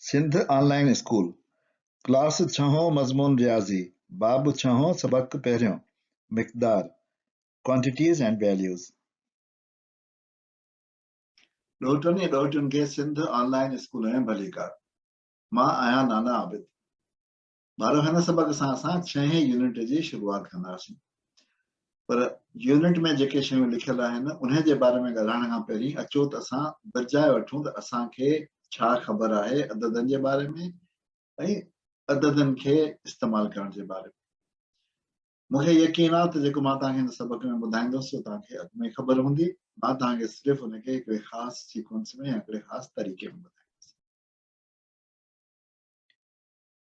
سنڌ آن line school, class ڇهون مضمون رياضي، باب ڇهون سبق پهريون، مقدار، Quantities and Values. ڏوهٽن ۽ ڏوهٽين کي سنڌ آن لائين اسڪول ۾ ڀليڪار. مان آهيان نانا عابد. ٻارو هن سبق سان اسان ڇهين يونٽ جي شروعات ڪنداسين. پر يونٽ ۾ جيڪي شيون لکيل آهن انهي جي باري ۾ ڳالهائڻ کان پهرين اچو ته اسان ورجائي وٺون ته اسان کي ڇا خبر آهي عددن جي باري ۾ ۽ عددن کي استعمال ڪرڻ جي باري ۾. مون کي يقين آهي ته جيڪو مان توهان کي هن سبق ۾ ٻڌائيندس سو توهان کي اڳ ۾ خبر هوندي. مان توهان کي صرف ان کي هڪڙي خاص سيڪوئنس ۾ يا هڪڙي خاص طريقي ۾ ٻڌائيندس.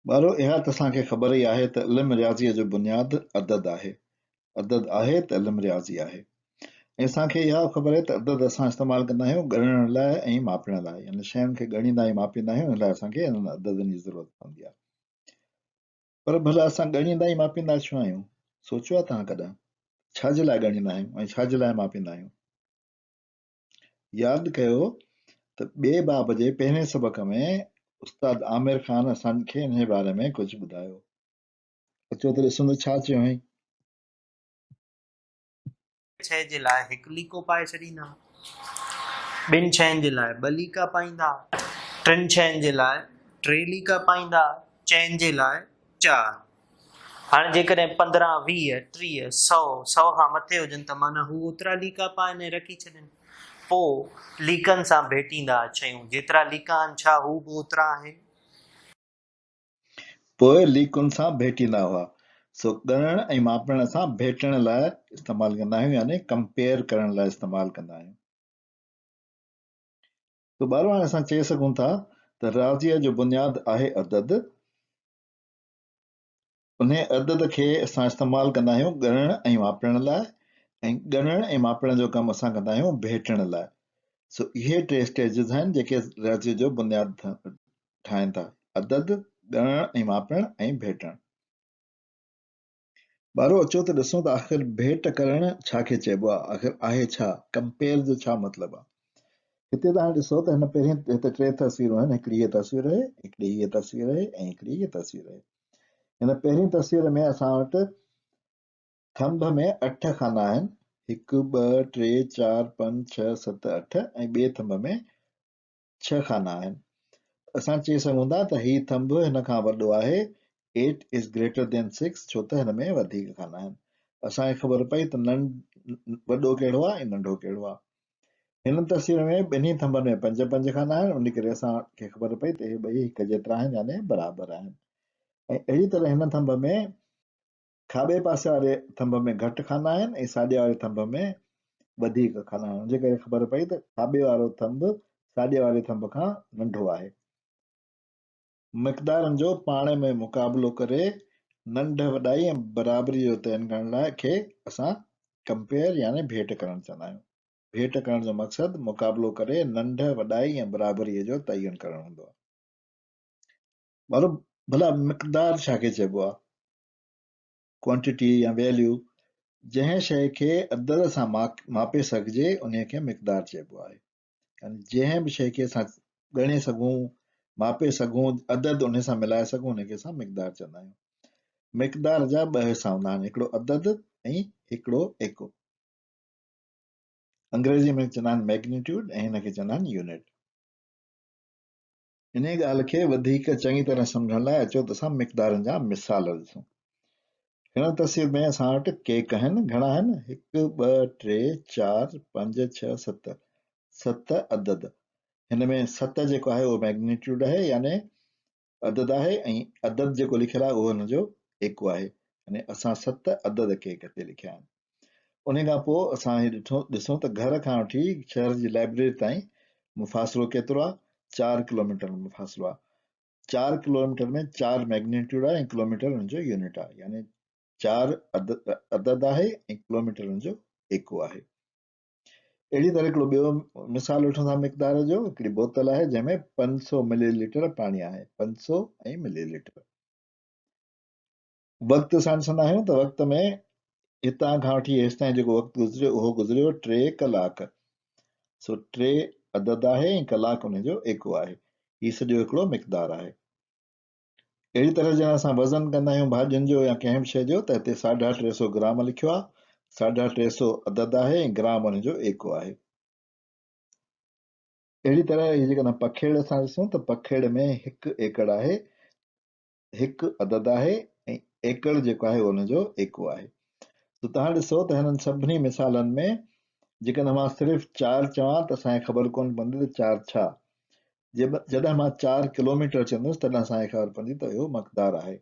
ٻارو اها ته اسان کي خبر ئي آهي ته علم رياضيء جو بنياد عدد آهي. عدد آهي ته علم رياضي آهي. ۽ اسان کي اها به خبر آهي ته عدد اسان استعمال ڪندا آهيون ڳڻڻ لاء ۽ ماپڻ لاء يعني شين کي ڳڻيندا ۽ ماپيندا آهيون ان لاء اسان کي انهن عددن جي ضرورت پوندي آهي. پر ڀلا اسان ڳڻيندا ۽ ماپيندا ڇو آهيون؟ سوچيو آهي توهان ڪڏهن؟ ڇا جي لاء ڳڻيندا آهيون ۽ ڇا جي لاء ماپيندا آهيون؟ ياد ڪيو ته ٻئي باب جي پهرين سبق ۾ استاد عامر خان اسان کي انهي باري ۾ ڪجهه ٻڌايو. اچو ته ڏسون ته ڇا چيو هئائين. شيء جي لاء هڪ ليڪو پائي ڇڏيندا، ٻن شين جي لاء ٻه ليڪا پائيندا، ٽن شين جي لاء ٽي ليڪا پائيندا، چئن جي لاء چار. هاڻي جيڪڏهن 15، 20، 30، سئو، سئو کان مٿي هجن ته معنيٰ هو اوترا ليڪا پائن ۽ رکي ڇڏين. پوء ليڪن سان ڀيٽيندا شيون جيترا ليڪا آهن ڇا هو به اوترا آهن؟ پوء ليڪن سان ڀيٽيندا هئا. سو ڳڻڻ ۽ ماپڻ سان ڀيٽڻ لاء استعمال ڪندا آهيون يعني ڪمپيئر ڪرڻ لاء استعمال ڪندا آهيون. سو ٻارو هاڻي اسان چئي سگهون ٿا ته رياضيء جو بنياد آهي عدد. انهيء عدد کي اسان استعمال ڪندا آهيون ڳڻڻ ۽ ماپڻ لاء ۽ ڳڻڻ ۽ ماپڻ جو ڪم اسان ڪندا آهيون ڀيٽڻ لاء. سو اهي ٽي اسٽيجز آهن جيڪي رياضيء جو بنياد ٺاهين ٿا، عدد، ڳڻڻ ۽ ماپڻ ۽ ڀيٽڻ. ٻارو اچو ته ڏسون ته آخر ڀيٽ ڪرڻ ڇا کي چئبو آهي، آخر آهي ڇا، ڪمپيئر جو ڇا مطلب آهي. هتي توهان ڏسو ته هن پهرين هتي ٽي تصويرون آهن، هڪڙي هيء تصوير آهي، هڪڙي هيء تصوير آهي ۽ هڪڙي هيء تصوير آهي. هن پهرين تصوير ۾ اسان وٽ ٿنڀ ۾ اٺ خانا آهن، هڪ، ٻه، ٽي، چار، پنج، ڇهه، ست، اٺ ۽ ٻئي ٿنڀ ۾ ڇهه خانا آهن. اسان چئي سگهون ٿا ته هي ٿنڀ هن کان وڏو آهي، Eight is greater than six، ڇو ته هن ۾ وڌيڪ خانا آهن. اسان کي خبر پئي ته وڏو ڪهڙو آهي ۽ ننڍو ڪهڙو آهي. هن تصوير ۾ ٻنهي ٿنڀن ۾ پنج پنج خانا آهن، ان ڪري اسان کي خبر پئي ته اهي ٻئي هڪ جيترا آهن يعني برابر آهن. ۽ اهڙي طرح هن ٿنڀ ۾ کاٻي پاسي واري ٿنڀ ۾ گهٽ خانا آهن ۽ ساڄي واري ٿنڀ ۾ وڌيڪ خانا آهن، ان جي ڪري خبر پئي ته کاٻي وارو ٿنڀ ساڄي واري ٿنڀ کان ننڍو آهي. مقدارن جو پاڻ ۾ مقابلو ڪري ننڍ وڏائي ۽ برابري جو تعين ڪرڻ لاء کي اسان ڪمپيئر يعني ڀيٽ ڪرڻ چوندا آهيون. ڀيٽ ڪرڻ جو مقصد مقابلو ڪري ننڍ وڏائي ۽ برابريء جو تعين ڪرڻ هوندو آهي. ٻارو ڀلا مقدار ڇا کي چئبو آهي؟ Quantity يا Value، جنهن شيء کي عدد سان ماپي سگهجي انهيء کي مقدار چئبو آهي. يعني جنهن به شيء کي اسان ڳڻي سگهون، ماپي سگهون، عدد انهي سان ملائي سگهون انهي کي اسان مقدار چوندا آهيون. مقدار جا ٻه حصا هوندا آهن، هڪڙو عدد ۽ هڪڙو ايڪو. انگريزيء ۾ چوندا آهن Magnitude ۽ هن کي چوندا آهن Unit. انهيء ڳالهه کي وڌيڪ چڱي طرح سمجهڻ لاء اچو ته اسان مقدارن جا مثال ڏسون. هن تصوير ۾ اسان وٽ ڪيڪ آهن. گهڻا آهن؟ هڪ، ٻه، ٽي، چار، پنج، ڇهه، ست. ست عدد. هن ۾ ست جيڪو آهي اهو ميگنيٽيوڊ آهي يعني عدد آهي ۽ عدد جيڪو لکيل آهي اهو هن جو ايڪو آهي. يعني اسان ست عدد ڪيڪ تي لکيا آهن. انهي کان پوء اسان هي ڏٺو ڏسون ته گهر کان وٺي شهر جي لائبريري تائين مفاصلو ڪيترو آهي؟ چار ڪلوميٽر مفاصلو آهي. چار ڪلوميٽر ۾ چار ميگنيٽيوڊ آهي ۽ ڪلوميٽر ان جو يونٽ آهي يعني چار عدد آهي ۽ ڪلوميٽر ان جو ايڪو آهي. اهڙي طرح هڪڙو ٻيو مثال وٺون ٿا مقدار جو، هڪڙي بوتل آهي جنهن ۾ 500 ملي ليٽر پاڻي آهي، 500 ۽ ملي ليٽر. وقت اسان ڏسندا آهيون ته وقت ۾ هتان کان وٺي هيستائين جيڪو وقت گذريو اهو گذريو ٽي ڪلاڪ، سو ٽي عدد آهي ۽ ڪلاڪ ان جو ايڪو آهي. هي سڄو هڪڙو مقدار آهي. اهڙي طرح جڏهن اسان وزن ڪندا آهيون ڀاڄين جو يا ڪنهن به شيء جو ته هتي 350 گرام لکيو آهي. 350 عدد آهي ۽ گرام ان جو ايڪو آهي. اهڙي طرح هي جيڪڏهن پکيڙ اسان ڏسون ته پکيڙ ۾ هڪ ايڪڙ آهي، هڪ عدد آهي ۽ ايڪڙ جيڪو آهي ان جو ايڪو آهي. ته توهان ڏسو ته هنن سڀني مثالن ۾ جيڪڏهن مان صرف 4 چوان ته اسان کي خبر ڪونه پوندي ته 4 ڇا؟ جڏهن مان 4 ڪلوميٽر چوندس تڏهن اسان کي خبر پوندي ته اهو مقدار آهي.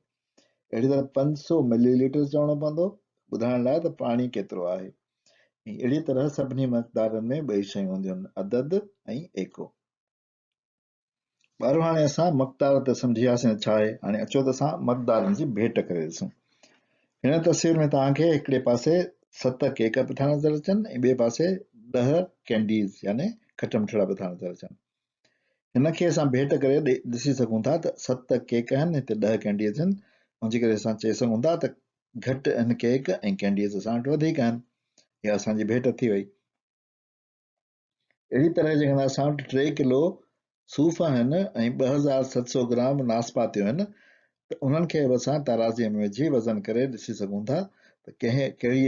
اهڙي طرح 500 ملي ليٽر چوڻو پوندو ٻڌائڻ لاء ته پاڻي ڪيترو آهي. ۽ اهڙي طرح سڀني مقدارن ۾ ٻئي شيون هونديون آهن، عدد ۽ ايڪو. ٻارو هاڻي اسان مقدار ته سمجهي وياسين ته ڇا آهي، هاڻي اچو ته اسان مقدارن جي ڀيٽ ڪري ڏسون. هن تصوير ۾ توهان کي هڪڙي پاسي 7 ڪيڪ به ٿا نظر اچن ۽ ٻئي پاسي 10 ڪينڊيز يعني کٽمٺڙا به ٿا نظر اچن. هن کي اسان ڀيٽ ڪري ڏسي سگهون ٿا ته 7 ڪيڪ آهن هتي 10 ڪينڊيز آهن ان جي ڪري اسان چئي سگهون ٿا ته گهٽ آهن ڪيڪ ۽ ڪينڊيز اسان وٽ وڌيڪ آهن. اها اسان جي ڀيٽ ٿي وئي. اهڙي طرح جيڪڏهن اسان وٽ 3 ڪلو صوف آهن ۽ 2700 گرام ناسپاتيون آهن ته انهن کي به اسان ترازيء ۾ وجهي وزن ڪري ڏسي سگهون ٿا ته ڪنهن ڪهڙي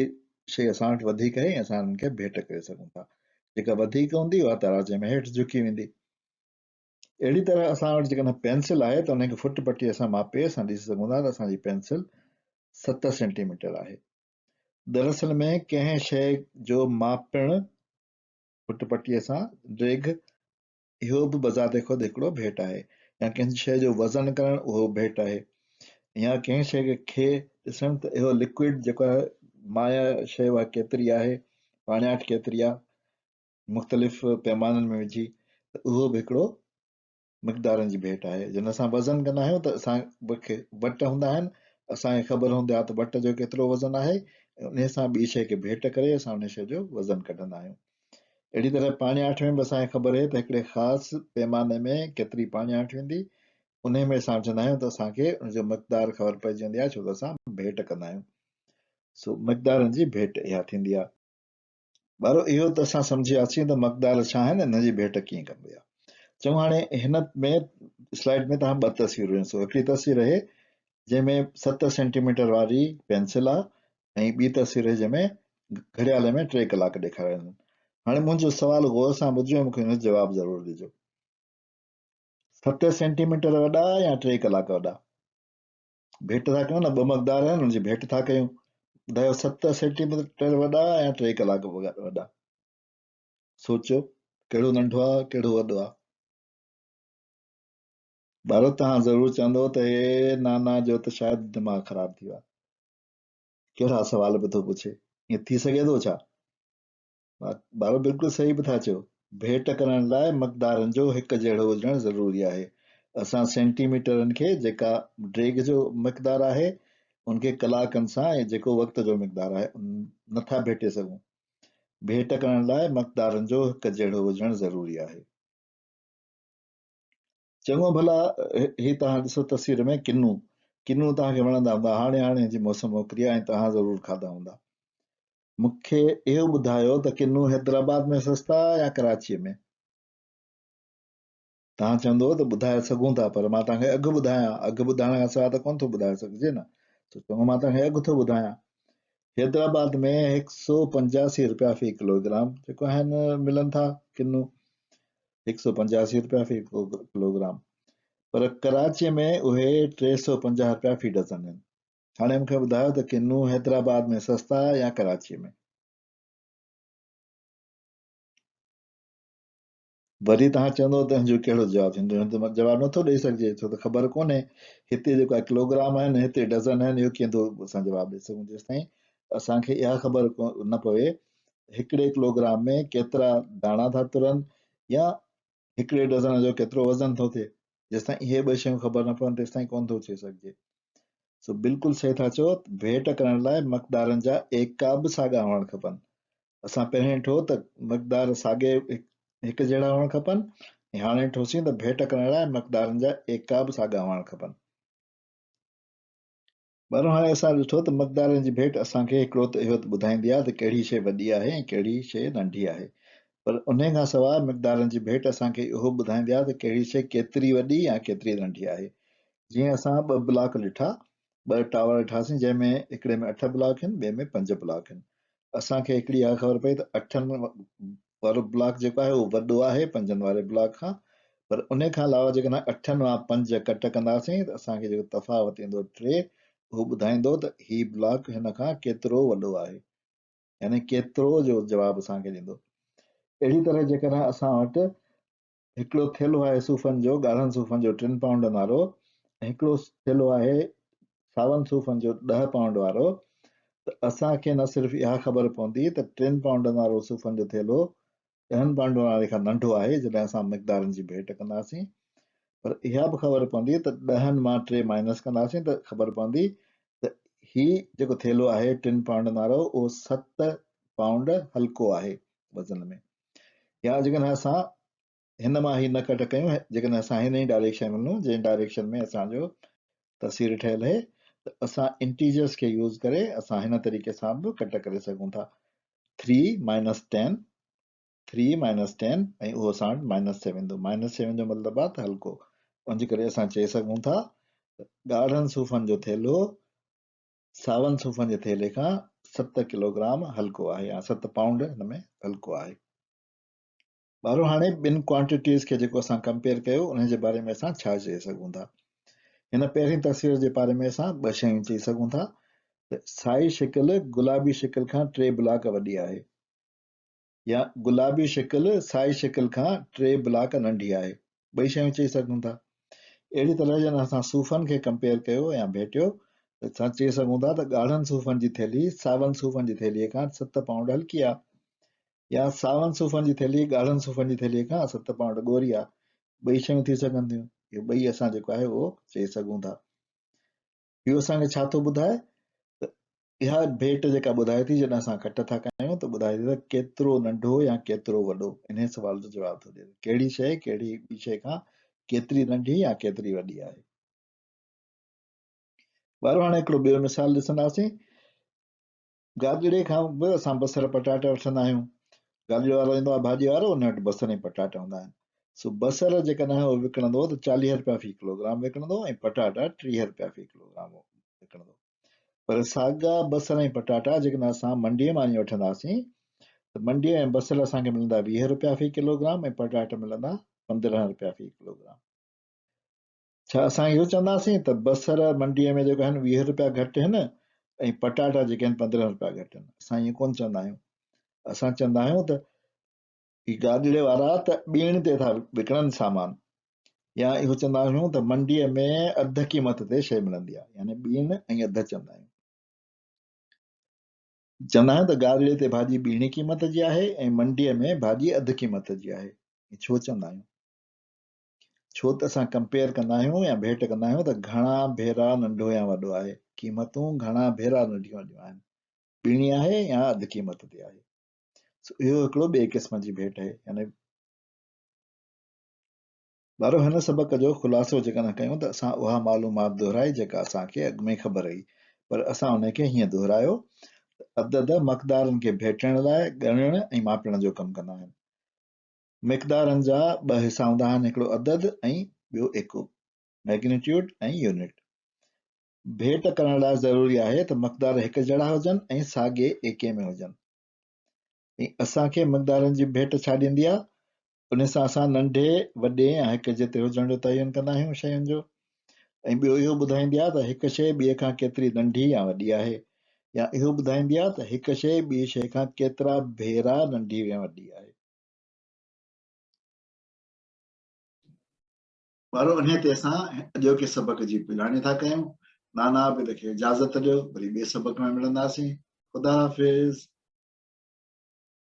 شيء اسان وٽ وڌيڪ آهي ۽ اسان انهن کي ڀيٽ ڪري سگهون ٿا. جيڪا وڌيڪ هوندي اها ترازيء ۾ هيٺ جهڪي ويندي. اهڙي طرح اسان وٽ جيڪڏهن پينسل آهي ته ان کي فٽ پٽيء سان ماپي اسان ڏسي سگهون ٿا ته اسان جي پينسل 7 سينٽي ميٽر آهي. دراصل ۾ ڪنهن شيء جو ماپڻ فٽ پٽيء سان ڊيگهه اهو به بذات خود هڪڙو ڀيٽ آهي يا ڪنهن شيء جو وزن ڪرڻ اهو ڀيٽ آهي يا ڪنهن شيء کي ڏسڻ ته اهو لڪوئڊ جيڪو آهي مايع شيء اها ڪيتري آهي پاڻياٺ ڪيتري آهي مختلف پيمانن ۾ وجهي ته اهو به هڪڙو مقدارن جي ڀيٽ آهي. جڏهن اسان وزن ڪندا آهيون ته اسان کي وٽ هوندا آهن، اسان کي خبر هوندي آهي ته وٽ جو ڪيترو وزن آهي ۽ انهي سان ٻي شيء کي ڀيٽ ڪري اسان انهي شيء جو وزن ڪڍندا آهيون. اهڙي طرح پاڻياٺ ۾ به اسان کي خبر آهي ته هڪڙي خاص پيماني ۾ ڪيتري پاڻياٺ ويندي، انهي ۾ اسان وجهندا آهيون ته اسان کي ان جو مقدار خبر پئجي ويندي آهي ڇو ته اسان ڀيٽ ڪندا آهيون. سو مقدارن جي ڀيٽ اها ٿيندي آهي. ٻارو اهو ته اسان سمجهي وياسين ته مقدار ڇا آهن ۽ انهن جي ڀيٽ ڪيئن ڪبي آهي. چڱو هاڻي هن ۾ سلائيڊ ۾ توهان ٻه تصويرون ڏسو. هڪڙي تصوير اهي جنهن ۾ 7 سينٽي ميٽر واري پينسل آهي ۽ ٻي تصوير اهي جنهن ۾ گهڙيال ۾ 3 ڪلاڪ ڏيکاريل آهن. هاڻي منهنجو سوال غور سان ٻڌجو ۽ مون کي ان جو جواب ضرور ڏجو. 7 سينٽي ميٽر وڏا يا 3 ڪلاڪ وڏا؟ ڀيٽ ٿا ڪيون نه، ٻه مقدار آهن ان جي ڀيٽ ٿا ڪيون. ٻڌايو 7 سينٽي ميٽر وڏا يا 3 ڪلاڪ وڏا؟ سوچيو ڪهڙو ننڍو آ ڪهڙو وڏو آ؟ ٻارو توهان ضرور چوندو ته هي نانا جو ته شايد دماغ خراب ٿي ويو آ، ڪهڙا سوال به ٿو پڇي، ائين ٿي سگهي ٿو ڇا؟ ٻارو بلڪل صحيح به ٿا چئو. ڀيٽ ڪرڻ لاء مقدارن جو هڪ جهڙو هجڻ ضروري آهي. اسان سينٽي ميٽرن کي جيڪا ڊيگهه جو مقدار آهي ان کي ڪلاڪن سان ۽ جيڪو وقت جو مقدار آهي نه ٿا ڀيٽي سگهون. ڀيٽ ڪرڻ لاء مقدارن جو هڪ جهڙو هجڻ ضروري آهي. چڱو ڀلا هي توهان ڏسو تصوير ۾ ڪنو، ڪنو توهان کي وڻندا هوندا، هاڻي هاڻي جي موسم اڪري آهي ۽ توهان ضرور کاڌا هوندا. مون کي اهو ٻڌايو ته ڪنو حيدرآباد ۾ سستا يا ڪراچيء ۾؟ توهان چوندو ته ٻڌائي سگهون ٿا پر مان توهان کي اگهه ٻڌايان، اگهه ٻڌائڻ کان سواء ته ڪونه ٿو ٻڌائي سگهجي نه، سو چڱو مان توهان کي اگهه ٿو ٻڌايان. حيدرآباد ۾ 185 رپيا في ڪلوگرام جيڪو آهن ملن ٿا ڪنو 185 رپيا في ڪلوگرام پر ڪراچيء ۾ اهي 350 رپيا في ڊزن آهن. هاڻي مون کي ٻڌايو ته ڪنو حيدرآباد ۾ سستا يا ڪراچيء ۾؟ وري توهان چوندو ته هن جو ڪهڙو جواب ٿيندو؟ هن جو جواب نٿو ڏئي سگهجي ڇو ته خبر ڪونهي هتي جيڪو آهي ڪلوگرام آهن هتي ڊزن آهن اهو ڪيئن ٿو اسان جواب ڏئي سگهون جيستائين اسان کي اها خبر نه پوي هڪڙي ڪلوگرام ۾ ڪيترا داڻا ٿا ترن يا هڪڙي ڊزن جو ڪيترو وزن ٿو ٿئي جيستائين اهي ٻه شيون خبر نه پون تيستائين ڪونه ٿو چئي سگهجي. سو بلڪل صحيح ٿا چئو ڀيٽ ڪرڻ لاء مقدارن جا ايڪا به ساڳا هئڻ کپن. اسان پهرين ڏٺو ته مقدار ساڳي هڪ جهڙا هئڻ کپن ۽ هاڻي ڏٺوسين ته ڀيٽ ڪرڻ لاء مقدارن جا ايڪا به ساڳا هئڻ کپن. بهرحال هاڻي اسان ڏٺو ته مقدارن جي ڀيٽ اسان کي هڪڙو ته اهو ته ٻڌائيندي آهي ته ڪهڙي شيء وڏي آهي ۽ ڪهڙي شيء ننڍي آهي. پر انهي کان سواء مقدارن جي ڀيٽ اسان کي اهو ٻڌائيندي آهي ته ڪهڙي شيء ڪيتري وڏي يا ڪيتري ننڍي آهي. جيئن اسان ٻه بلاڪ ڏٺا، ٻه ٽاور ڏٺاسين جنهن ۾ هڪڙي ۾ اٺ بلاڪ آهن ٻئي ۾ پنج بلاڪ آهن. اسان کي هڪڙي اها خبر پئي ته اٺن وارو بلاڪ جيڪو آهي اهو وڏو آهي پنجن واري بلاڪ کان پر انهي کان علاوه جيڪڏهن اٺن مان پنج ڪٽ ڪنداسين ته اسان کي جيڪو تفاوت ايندو ٽي اهو ٻڌائيندو ته هي بلاڪ هن کان ڪيترو وڏو آهي. يعني ڪيترو جو جواب اسان کي ڏيندو. اهڙي طرح جيڪڏهن اسان وٽ هڪڙو ٿيلهو آهي صوفن جو، ڳاڙهن صوفن جو ٽن پائونڊن وارو ۽ هڪڙو ٿيلهو آهي ساون صوفن جو ڏهه پائونڊ وارو ته اسان کي نه صرف اها خبر پوندي ته ٽن پائونڊن وارو صوفن جو ٿيلهو ڏهن پائونڊن واري کان ننڍو آهي جڏهن اسان مقدارن جي ڀيٽ ڪنداسين پر اها به خبر پوندي ته ڏهن مان ٽي مائنس ڪنداسين ته خبر پوندي ته هي جيڪو ٿيلهو آهي ٽن پائونڊن وارو اهو ست پائونڊ هلڪو آهي وزن ۾ يا جيڪڏهن اسان هن مان هي نه ڪٽ ڪيون جيڪڏهن اسان هن ئي ڊائريڪشن ۾ وڃون جنهن ڊائريڪشن ۾ اسان جو تصوير ٺهيل آهي ته اسان انٽيجرس کي يوز ڪري اسان هن طريقي سان به ڪٽ ڪري سگهون ٿا 3 مائنس 10 3 مائنس 10 ۽ اهو اسان وٽ مائنس 7 ايندو مائنس 7 جو مطلب آهي ته هلڪو ان جي ڪري اسان چئي سگهون ٿا ڳاڙهن صوفن جو ٿيلهو ساون صوفن جي ٿيلهي کان 7 ڪلوگرام هلڪو آهي يا 7 پائونڊ هن ۾ هلڪو آهي. ٻارو هاڻي ٻن ڪوانٽيٽيز کي جيڪو اسان ڪمپيئر ڪيو انهن جي باري ۾ اسان ڇا چئي سگهون ٿا؟ هن پهرين تصوير جي باري ۾ اسان ٻه شيون چئي سگهون ٿا ته سائي شڪل گلابي شڪل کان ٽي بلاڪ وڏي آهي يا گلابي شڪل سائي شڪل کان ٽي بلاڪ ننڍي آهي. ٻئي شيون چئي سگهون ٿا. اهڙي طرح جڏهن اسان صوفن کي ڪمپيئر ڪيو يا ڀيٽيو ته اسان چئي سگهون ٿا ته ڳاڙهن صوفن جي ٿيلهي ساون صوفن جي ٿيلهي کان ست پائونڊ هلڪي آهي يا ساون صوفن جي ٿيلهي ڳاڙهن صوفن جي ٿيلهي کان ست پائونڊ ڳوري آهي. ٻئي شيون ٿي سگهن ٿيون. اهو ٻئي اسان جيڪو آهي اهو چئي سگهون ٿا. اهو اسان کي ڇا ٿو ٻڌائي ته اها ڀيٽ جيڪا ٻڌائي ٿي جڏهن اسان ڪٽ ٿا ڪيون ته ٻڌائي ٿي ته ڪيترو ننڍو يا ڪيترو وڏو انهي سوال جو جواب ٿو ڏئي ته ڪهڙي شيء ڪهڙي ٻي شيء کان ڪيتري ننڍي يا ڪيتري وڏي آهي. ٻارو هاڻي هڪڙو ٻيو مثال ڏسنداسين. گاڏڙي کان به اسان بصر پٽاٽا وٺندا آهيون. گاڏڙي وارو ايندو آهي ڀاڄي وارو ان وٽ بصر ۽ پٽاٽا هوندا آهن. سو بصر جيڪڏهن هو وڪڻندو ته 40 رپيا في ڪلوگرام وڪڻندو ۽ پٽاٽا 30 رپيا في ڪلوگرام وڪڻندو. پر ساڳا بصر ۽ پٽاٽا جيڪڏهن اسان منڊيء مان وڃي وٺنداسين ته منڊيء ۾ بصر اسان کي ملندا 20 رپيا في ڪلوگرام ۽ پٽاٽا ملندا 15 رپيا في ڪلوگرام. ڇا اسان اهو چونداسين ته بصر منڊيء ۾ جيڪو آهن 20 رپيا گهٽ آهن ۽ پٽاٽا جيڪي آهن 15 رپيا گهٽ آهن؟ اسان ائين ڪونه چوندا آهيون. اسان چوندا آهيون ته هي گاڏڙي وارا ته ٻيڻ تي ٿا وڪڻن سامان يا اهو چوندا آهيون ته منڊيء ۾ اڌ قيمت تي شيء ملندي آهي يعني ٻيڻ ۽ اڌ چوندا آهيون. چوندا آهيون ته گاڏڙي تي ڀاڄي ٻيڻي قيمت جي آهي ۽ منڊيء ۾ ڀاڄي اڌ قيمت جي آهي. ڇو چوندا آهيون؟ ڇو ته اسان ڪمپيئر ڪندا آهيون يا ڀيٽ ڪندا آهيون ته گهڻا ڀيرا ننڍو يا وڏو آهي، قيمتون گهڻا ڀيرا ننڍيون وڏيون آهن، ٻيڻي آهي يا اڌ قيمت تي آهي. سو اهو هڪڙو ٻئي قسم جي ڀيٽ آهي يعني ٻارو هن سبق جو خلاصو جيڪڏهن ڪيون ته اسان اها معلومات دهرائي جيڪا اسان کي اڳ ۾ خبر هئي پر اسان ان کي هيئن دهرايو ته عدد مقدارن کي ڀيٽڻ لاء ڳڻڻ ۽ ماپڻ جو ڪم ڪندا آهن. مقدارن جا ٻه حصا هوندا آهن هڪڙو عدد ۽ ٻيو ايڪو، Magnitude ۽ Unit. ڀيٽ ڪرڻ لاء ضروري آهي ته مقدار هڪ جهڙا هجن ۽ ساڳئي ايڪي ۾ هجن. ۽ اسان کي مقدارن جي ڀيٽ ڇا ڏيندي آهي؟ ان سان اسان ننڍي، وڏي يا هڪ جيتري هجڻ جو تعين ڪندا آهيون شين جو ۽ ٻيو اهو ٻڌائيندي آهي ته هڪ شيء ٻيء کان ڪيتري ننڍي يا وڏي آهي يا اهو ٻڌائيندي آهي ته هڪ شيء ٻيء شيء کان ڪيترا ڀيرا ننڍي يا وڏي آهي. ٻارو انهيء تي اسان اڄوڪي سبق جي پڄاڻي ٿا ڪيون. نانا عابد کي اجازت ڏيو، وري ٻئي سبق ۾ ملنداسين. خدا حافظ.